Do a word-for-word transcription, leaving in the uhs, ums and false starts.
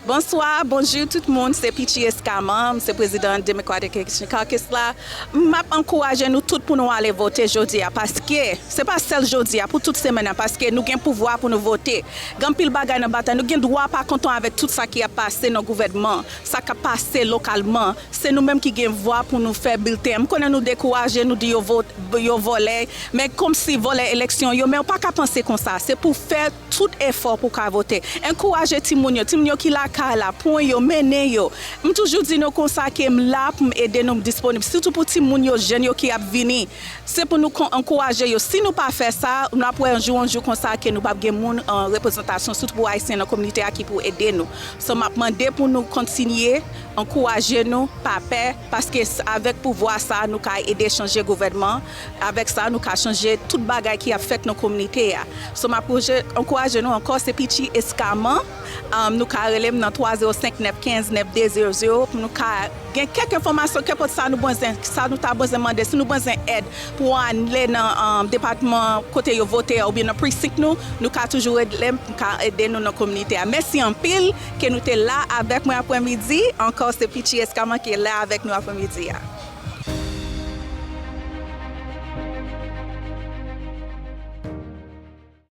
Bonswa, bonjou tout moun, se Pitchi Escamant, m se prezidan Democratic Action Caucus la. M ap ankouraje nou tout pou nou ale vote jodi a, paske se pa sèl jodi a, pou tout semèn nan, paske nou gen pouvwa pou nou vote. Gen anpil bagay nan batay, nou gen dwa pa kontan avèk tout sa ki ap pase nan gouvènman, sa k ap pase lokalman. Se nou menm ki gen vwa pou nou fè bilten. M konnen nou dekouraje, nou di yo vòlè, men kòmsi vòlè eleksyon yo, men w pa ka panse konsa. Se pou fè tout efò pou w ka vote. Ankouraje timoun yo, timoun yo ki lakay la, pran yo, mennen yo. M toujou di nou konsa ke m la pou m ede nou, m disponib, sitou pou timoun yo, jèn yo ki ap vini. Se pou nou ankouraje yo. Si nou pa fè sa, nou ap wè yon jou, yon jou konsa ke nou p ap gen moun an reprezantasyon, sitou pou Ayisyen nan kominote a ki pou ede nou. So, m ap mande pou nou kontinye ankouraje nou, pa pè, paske avèk pouvwa sa, nou ka ede chanje gouvènman. Avèk sa, nou ka chanje tout bagay ki ap fèt nan kominote a. So, m ap ankouraje nou ankò, se Pitchi Escamant. Um, nou ka rele m nan twa zewo senk nèf kenz nèf de zewo zewo pou nou ka gen kèk enfòmasyon, kenpòt sa nou bezwen, sa nou ta bezwen mande, si nou bezwen èd pou ale nan um, depatman kote yo vote a oubyen nan precinct nou, nou ka toujou rele m, m ka ede nou nan kominote a. Mèsi anpil ke nou te la avèk mwen aprèmidi. Ankò, se Pitchi Escamant ki la avèk nou aprèmidi a.